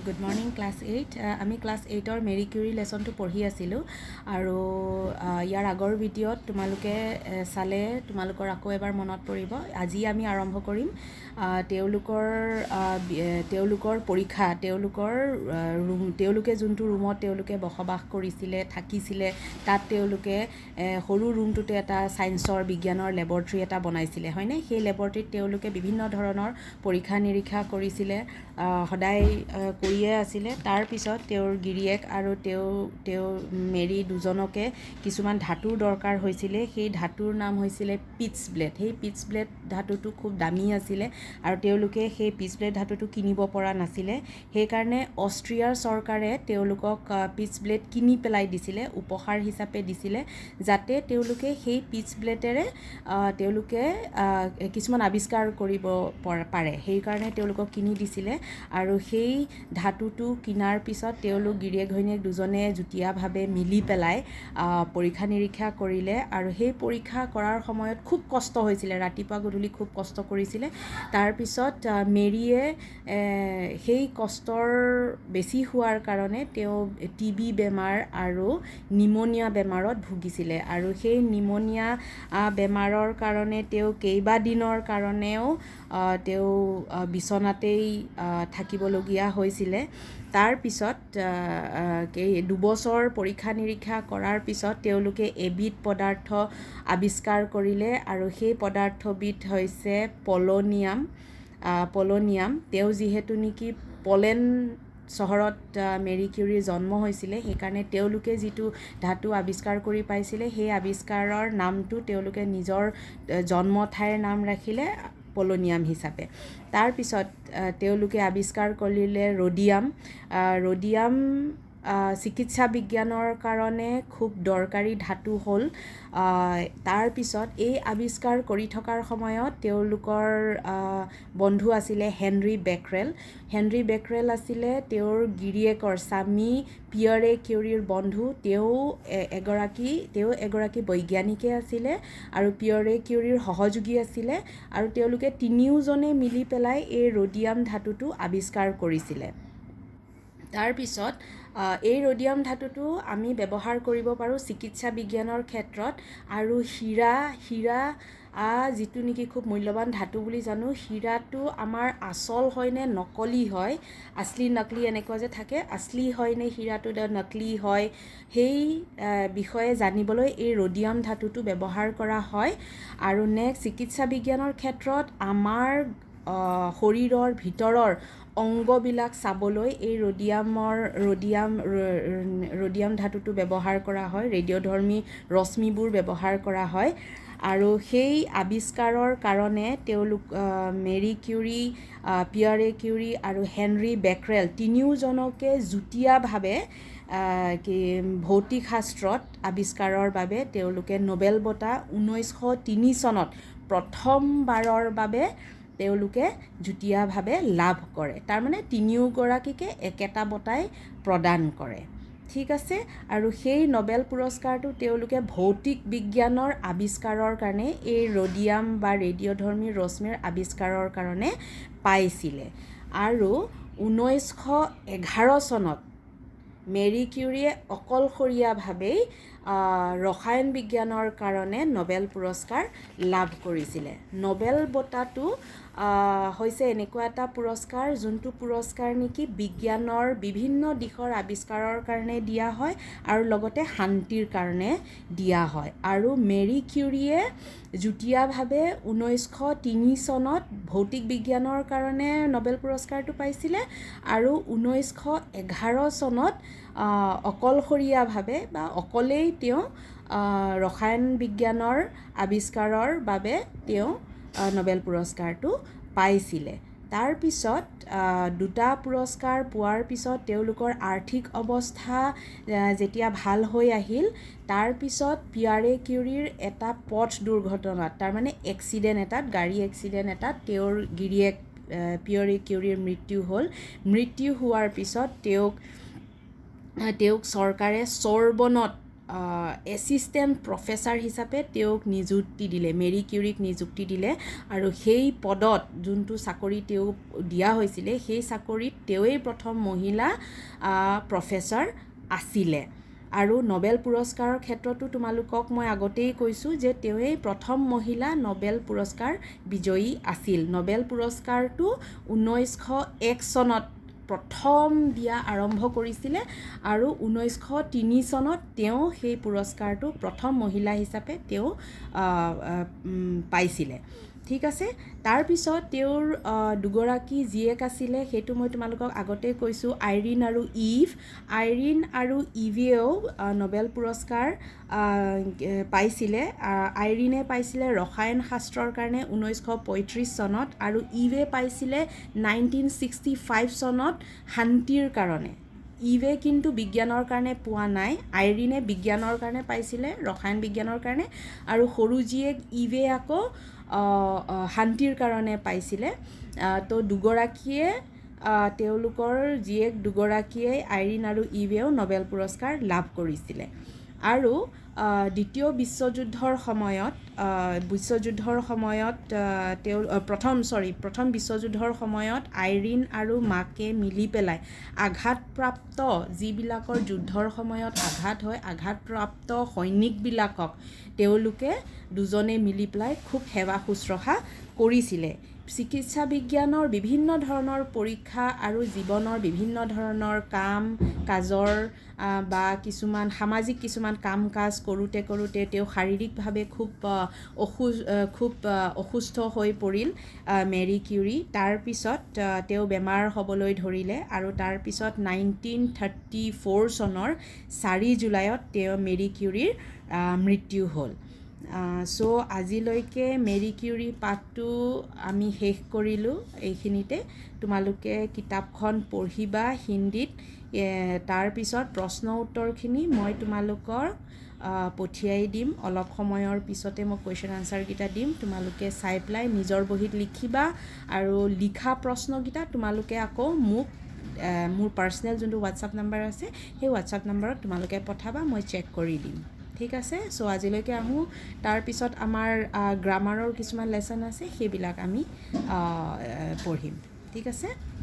Good morning, class eight. আমি class এইটৰ Marie Curie লেচনটো পঢ়ি আছিলোঁ আৰু ইয়াৰ আগৰ ভিডিঅ'ত তোমালোকে চালে তোমালোকৰ আকৌ এবাৰ মনত পৰিব। আজি আমি আৰম্ভ কৰিম তেওঁলোকৰ পৰীক্ষা, তেওঁলোকৰ ৰুম, তেওঁলোকে যোনটো ৰুমত তেওঁলোকে বসবাস কৰিছিলে, থাকিছিলে, তাত তেওঁলোকে সৰু ৰুমটোতে এটা ছায়েন্সৰ, বিজ্ঞানৰ লেবৰেটৰী এটা বনাইছিলে, হয়নে? সেই লেবৰেটৰীত তেওঁলোকে বিভিন্ন ধৰণৰ পৰীক্ষা নিৰীক্ষা কৰিছিলে, সদায় কৰিয়ে আছিলে। তাৰপিছত তেওঁৰ গিৰিয়েক আৰু তেওঁ মেৰী দুজনকে কিছুমান ধাতুৰ দৰকাৰ হৈছিলে। সেই ধাতুৰ নাম হৈছিলে পিটছ ব্লেড। সেই পিটছ ব্লেড ধাতুটো খুব দামী আছিলে আৰু তেওঁলোকে সেই পিটছ ব্লেড ধাতুটো কিনিব পৰা নাছিলে। সেইকাৰণে অষ্ট্ৰিয়াৰ চৰকাৰে তেওঁলোকক পিটছ ব্লেড কিনি পেলাই দিছিলে, উপহাৰ হিচাপে দিছিলে, যাতে তেওঁলোকে সেই পিটছ ব্লেডেৰে তেওঁলোকে কিছুমান আৱিষ্কাৰ কৰিব পাৰে। সেইকাৰণে তেওঁলোকক কিনি দিছিলে। আৰু সেই ধাতুটো কিনাৰ পিছত তেওঁলোক গিৰিয়েক ঘৈণীয়েক দুজনে যুটীয়াভাৱে মিলি পেলাই পৰীক্ষা নিৰীক্ষা কৰিলে। আৰু সেই পৰীক্ষা কৰাৰ সময়ত খুব কষ্ট হৈছিলে, ৰাতিপুৱা গধূলি খুব কষ্ট কৰিছিলে। তাৰপিছত মেৰীয়ে সেই কষ্টৰ বেছি হোৱাৰ কাৰণে তেওঁ টিবি বেমাৰ আৰু নিমনিয়া বেমাৰত ভুগিছিলে। আৰু সেই নিমনিয়া বেমাৰৰ কাৰণে তেওঁ কেইবাদিনৰ কাৰণেও তেওঁ বিচনাতেই থাকিবলগীয়া হৈছিলে। তাৰপিছত 2 বছৰ পৰীক্ষা নিৰীক্ষা কৰাৰ পিছত তেওঁলোকে এবিধ পদাৰ্থ আৱিষ্কাৰ কৰিলে আৰু সেই পদাৰ্থবিধ হৈছে পলনিয়াম। পলনিয়াম, তেওঁ যিহেতু নেকি পলেণ্ড চহৰত মেৰী কিউৰীৰ জন্ম হৈছিলে, সেইকাৰণে তেওঁলোকে যিটো ধাতু আৱিষ্কাৰ কৰি পাইছিলে, সেই আৱিষ্কাৰৰ নামটো তেওঁলোকে নিজৰ জন্ম ঠাইৰ নাম ৰাখিলে পলনিয়াম হিচাপে। তাৰপিছত তেওঁলোকে আৱিষ্কাৰ কৰিলে ৰ'ডিয়াম। ৰ'ডিয়াম চিকিৎসা বিজ্ঞানৰ কাৰণে খুব দৰকাৰী ধাতু হ'ল। তাৰপিছত এই আৱিষ্কাৰ কৰি থকাৰ সময়ত তেওঁলোকৰ বন্ধু আছিলে হেনৰি বেকৰেল। হেনৰি বেকৰেল আছিলে তেওঁৰ গিৰিয়েকৰ স্বামী পিয়ৰে কিউৰীৰ বন্ধু। তেওঁ এগৰাকী বৈজ্ঞানিকে আছিলে আৰু পিয়ৰে কিউৰীৰ সহযোগী আছিলে আৰু তেওঁলোকে তিনিওজনে মিলি পেলাই এই ৰ'ডিয়াম ধাতুটো আৱিষ্কাৰ কৰিছিলে। তাৰপিছত এই ৰ'ডিয়াম ধাতুটো আমি ব্যৱহাৰ কৰিব পাৰোঁ চিকিৎসা বিজ্ঞানৰ ক্ষেত্ৰত। আৰু হীৰা হীৰা যিটো নেকি খুব মূল্যৱান ধাতু বুলি জানো, হীৰাটো আমাৰ আচল হয় নে নকলি হয়, আচলি নকলি এনেকুৱা যে থাকে, আচলি হয় নে হীৰাটো নকলি হয়, সেই বিষয়ে জানিবলৈ এই ৰ'ডিয়াম ধাতুটো ব্যৱহাৰ কৰা হয়। আৰু নেক্সট, চিকিৎসা বিজ্ঞানৰ ক্ষেত্ৰত আমাৰ শৰীৰৰ ভিতৰৰ অংগবিলাক চাবলৈ এই ৰ'ডিয়াম ধাতুটো ব্যৱহাৰ কৰা হয়, ৰেডিঅ'ধৰ্মী ৰশ্মিবোৰ ব্যৱহাৰ কৰা হয়। আৰু সেই আৱিষ্কাৰৰ কাৰণে তেওঁলোক মেৰী কিউৰী, পিয়াৰে কিউৰী আৰু হেনৰি বেকৰেল তিনিওজনকে যুটীয়াভাৱে কি ভৌতিক শাস্ত্ৰত আৱিষ্কাৰৰ বাবে তেওঁলোকে নবেল বঁটা 1903 চনত প্ৰথমবাৰৰ বাবে তেওঁলোকে যুটীয়াভাৱে লাভ কৰে। তাৰমানে তিনিওগৰাকীকে একেটা বঁটাই প্ৰদান কৰে, ঠিক আছে? আৰু সেই নবেল পুৰস্কাৰটো তেওঁলোকে ভৌতিক বিজ্ঞানৰ আৱিষ্কাৰৰ কাৰণে, এই ৰ'ডিয়াম বা ৰেডিঅ'ধৰ্মী ৰশ্মিৰ আৱিষ্কাৰৰ কাৰণে পাইছিলে। আৰু 1911 চনত মেৰী কিউৰীয়ে অকলশৰীয়াভাৱেই ৰসায়ন বিজ্ঞানৰ কাৰণে নবেল পুৰস্কাৰ লাভ কৰিছিলে। নবেল বঁটাটো হৈছে এনেকুৱা এটা পুৰস্কাৰ, যোনটো পুৰস্কাৰ নেকি বিজ্ঞানৰ বিভিন্ন দিশৰ আৱিষ্কাৰৰ কাৰণে দিয়া হয় আৰু লগতে শান্তিৰ কাৰণে দিয়া হয়। আৰু মেৰী কিউৰীয়ে যুটীয়াভাৱে 1903 চনত ভৌতিক বিজ্ঞানৰ কাৰণে নবেল পুৰস্কাৰটো পাইছিলে আৰু 1911 চনত অকলশৰীয়াভাৱে বা অকলেই তেওঁ ৰসায়ন বিজ্ঞানৰ আৱিষ্কাৰৰ বাবে তেওঁ নবেল পুৰস্কাৰটো পাইছিলে। তাৰপিছত দুটা পুৰস্কাৰ পোৱাৰ পিছত তেওঁলোকৰ আৰ্থিক অৱস্থা যেতিয়া ভাল হৈ আহিল, তাৰপিছত পিয়াৰে কিউৰীৰ এটা পথ দুৰ্ঘটনাত, তাৰমানে এক্সিডেণ্ট এটাত, গাড়ী এক্সিডেণ্ট এটাত তেওঁৰ গিৰিয়েক পিয়ৰে কিউৰীৰ মৃত্যু হ'ল। মৃত্যু হোৱাৰ পিছত তেওঁক চৰকাৰে চৰ্বনত এছিষ্টেণ্ট প্ৰফেচাৰ হিচাপে তেওঁক নিযুক্তি দিলে, মেৰী কিউৰীক নিযুক্তি দিলে। আৰু সেই পদত যোনটো চাকৰি তেওঁক দিয়া হৈছিলে, সেই চাকৰিত তেওঁৱেই প্ৰথম মহিলা প্ৰফেচাৰ আছিলে। আৰু নবেল পুৰস্কাৰৰ ক্ষেত্ৰতো তোমালোকক মই আগতেই কৈছোঁ যে তেওঁৱেই প্ৰথম মহিলা নবেল পুৰস্কাৰ বিজয়ী আছিল। নবেল পুৰস্কাৰটো 1901 চনত প্ৰথম দিয়া আৰম্ভ কৰিছিলে আৰু 1903 চনত তেওঁ সেই পুৰস্কাৰটো প্ৰথম মহিলা হিচাপে তেওঁ পাইছিলে। ঠিক আছে। তাৰপিছত তেওঁৰ দুগৰাকী জীয়েক আছিলে, সেইটো মই তোমালোকক আগতে কৈছোঁ, আইৰিন আৰু ইভ। আইৰিন আৰু ইভেও নবেল পুৰস্কাৰ পাইছিলে। আইৰিনে পাইছিলে ৰসায়ন শাস্ত্ৰৰ কাৰণে 1935 চনত আৰু ইভে পাইছিলে 1965 চনত শান্তিৰ কাৰণে। ইভে কিন্তু বিজ্ঞানৰ কাৰণে পোৱা নাই, আইৰিনে বিজ্ঞানৰ কাৰণে পাইছিলে, ৰসায়ন বিজ্ঞানৰ কাৰণে, আৰু সৰু জীয়েক ইভে আকৌ শান্তিৰ কাৰণে পাইছিলে। তো দুগৰাকীয়ে, তেওঁলোকৰ জীয়েক দুগৰাকীয়ে আইৰিন আৰু ইভেও নবেল পুৰস্কাৰ লাভ কৰিছিলে। আৰু দ্বিতীয় বিশ্বযুদ্ধৰ সময়ত, বিশ্বযুদ্ধৰ সময়ত তেওঁ প্ৰথম, চৰি, প্ৰথম বিশ্বযুদ্ধৰ সময়ত আইৰিন আৰু মাকে মিলি পেলাই আঘাতপ্ৰাপ্ত, যিবিলাকৰ যুদ্ধৰ সময়ত আঘাত হয়, আঘাতপ্ৰাপ্ত সৈনিকবিলাকক তেওঁলোকে দুজনে মিলি পেলাই খুব সেৱা শুশ্ৰূষা কৰিছিলে। চিকিৎসা বিজ্ঞানৰ বিভিন্ন ধৰণৰ পৰীক্ষা আৰু জীৱনৰ বিভিন্ন ধৰণৰ কাম কাজৰ বা কিছুমান সামাজিক কিছুমান কাম কাজ কৰোঁতে কৰোঁতে তেওঁ শাৰীৰিকভাৱে খুব অসুস্থ হৈ পৰিল মেৰী কিউৰী। তাৰপিছত তেওঁ বেমাৰ হ'বলৈ ধৰিলে আৰু তাৰপিছত 1934 চনৰ 4 জুলাইত তেওঁ মেৰী কিউৰীৰ মৃত্যু হ'ল। চ' আজিলৈকে মেৰী কিউৰী পাঠটো আমি শেষ কৰিলোঁ এইখিনিতে। তোমালোকে কিতাপখন পঢ়িবা হিন্দীত, তাৰপিছত প্ৰশ্ন উত্তৰখিনি মই তোমালোকৰ পঠিয়াই দিম। অলপ সময়ৰ পিছতে মই কুৱেশ্যন আনচাৰকেইটা দিম, তোমালোকে চাই পেলাই নিজৰ বহীত লিখিবা আৰু লিখা প্ৰশ্নকেইটা তোমালোকে আকৌ মোক মোৰ পাৰ্চনেল যোনটো হোৱাটছআপ নাম্বাৰ আছে, সেই হোৱাটছআপ নাম্বাৰত তোমালোকে পঠাবা, মই চেক কৰি দিম। ঠিক আছে। চ' আজিলৈকে আহোঁ। তাৰপিছত আমাৰ গ্ৰামাৰৰ কিছুমান লেচন আছে, সেইবিলাক আমি পঢ়িম। ঠিক আছে।